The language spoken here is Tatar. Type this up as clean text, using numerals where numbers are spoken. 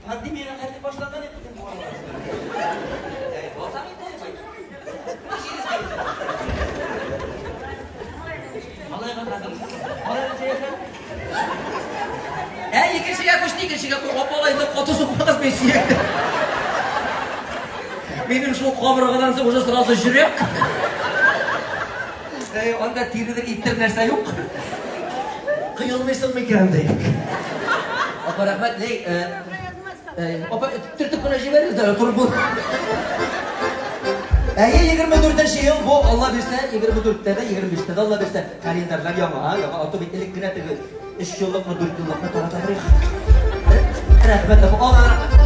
Пандемиягә хәтле башланган иде безнең бу Әй, батам инде. Малайга хәзер. Малай ничә яшьтә? Ә, икенчегә күчте, икенчегә күчте. Апа, алай нык каты сукмагыз мин сөяктә. Минем шул кабыргадан соң уже сразу жүрәк. Әй, анда тиредер, иттер нәрсә юк. Кыелмыйсың микән, ди. Апа, рәхмәт. Ней, апа, төртеп кенә җибәрегез дә, торып бул. Әйе, 24 ел бу, Алла бирсә, 24-тә дә, 25-тә дә Алла бирсә, календарьлар яңа, яңа, аты бит элек кенә теге 3 еллыкны, 4 еллыкны тарата торыйк. Рәхмәт, апа, Алла рәхмәт.